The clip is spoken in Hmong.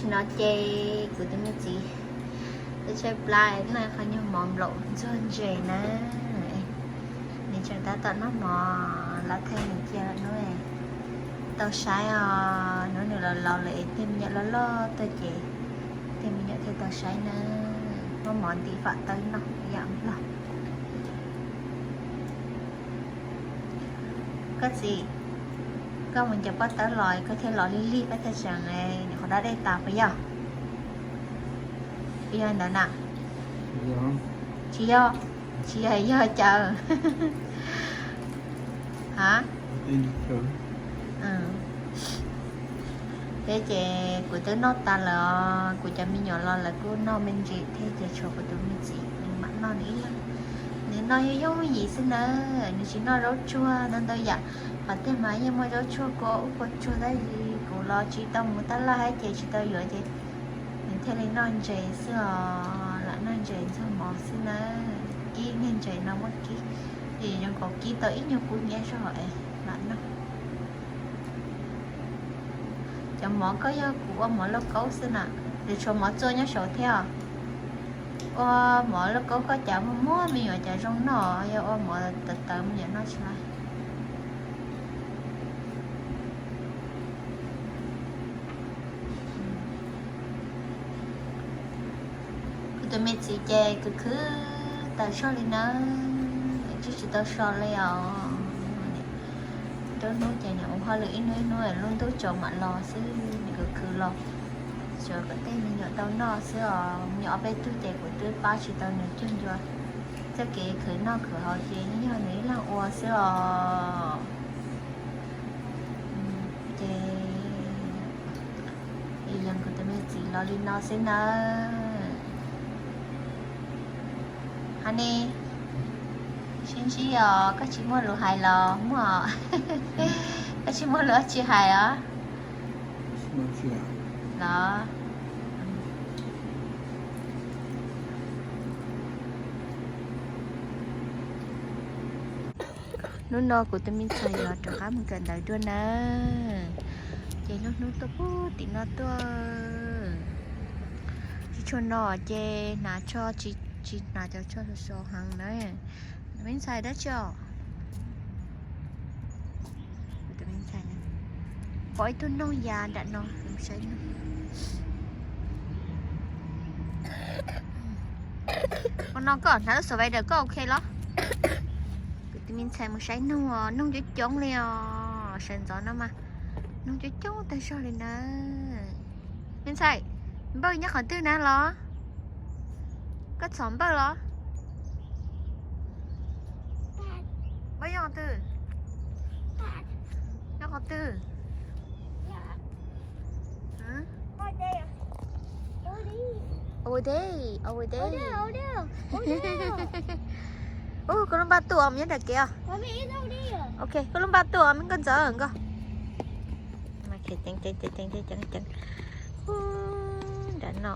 No ces kuv tus me txiv twb tshaib plab noj qhov nyuag mov nplaum ntxuag ntses na. Nws tseem tab tom noj mov, lawv thaij nws cia lawm hnub tau saib os. Hnub nws laus laus lawm es tej me nyuam loj loj tuaj ces tej me nyuam thiaj tau saib na. Muab mov ntim fam tawb noj yam nplog. Koj txiv, koj mus ncaws pob tawb los koj thiaj los lig lig koj thiaj tseem, nws qhov dab dej tas puas yog? Puas yog ntawd na? Tsis yog, tsis yog, yog cas? Ha? Thiab ces kuv twb noj tas lawm os, kuv cov me nyuam los lawv kuj noj me ntsis thiab ces tshuav kuv tus me txiv nws mam noj nws ib leeg. Nws noj yooj yooj yim xwb na, nws tsis noj zaub tsuag ntau ntau yam. Qhov tiag mas yeej muaj zaub tsuag kua ub kua tsuag tab sis kuv los tsis tau mus tab laj thiab ces tsis tau yuav ces nws thiaj li noj ntses xwb os, lam noj ntses ntxuag mov xwb na. Kib niag ntses no muab kib, ces zoo nkaus kib tau ib nyuag kub hnyiab zog es lam noj. Cov mov koj yog kuv ua mov lauj kaub xwb na, nws tshuav mov txua nyob saud thiab os. Ua mov lauj kaub koj cas muag muag me nyuam cas zoo noj, yog ua mov tawv tawv me nyuam noj tsis laj. Kuv tus me txiv ces khwv khwv tas zog li na, tsis tsis tau so li os. Nruab hnub ces nws ua hauj lwm ib hnub ib hnub lub ntuj tsaus mam los xwb, nws khwv khwv los tsuav kom tej me nyuam tau noj xwb os. Me nyuam ob peb tug ces kuv twb pab tsis tau nws cuag ncua. Txoj kev khwv noj khwv haus ces yeej yog nws ib leeg ua xwb os. Ces yeej kuv tus me txiv los li no xwb nawb. Honey, sib ntsib os, koj tsis muaj lus hais los muaj? Koj tsis muaj lus dab tsi hais os? Los, hnub no kuv tus me ntxhais yuav rov qab mus kawm ntawv dua na. Ces lub hnub tuaj puag tim no tuaj, tsis tshua no ces hnav tsho, tsis hnav cov tsho sov sov heev na. Me ntxhais dab tsi os? Kuv tus me ntxhais pom ib tug noog ya nram no, saib noog. Ua no koj hnav lub xov vais daws koj ok los? Kuv tus me ntxhais mus saib noog os, noog coob coob li os, sawv ntxov no mas noog coob coob tag zog li na. Me ntxhais, npawj nyob qhov twg na los? Koj txhom npawj los? Npawj nyob qhov twg? Nyob qhov twg? Over there, over there. Ub, koj lub npaj tuaj os, nyob nram kev os. Ok, koj lub npaj tuaj os, me nkauj ntxawm nkauj. Ceev ceev ceev ceev ceev. Nram no.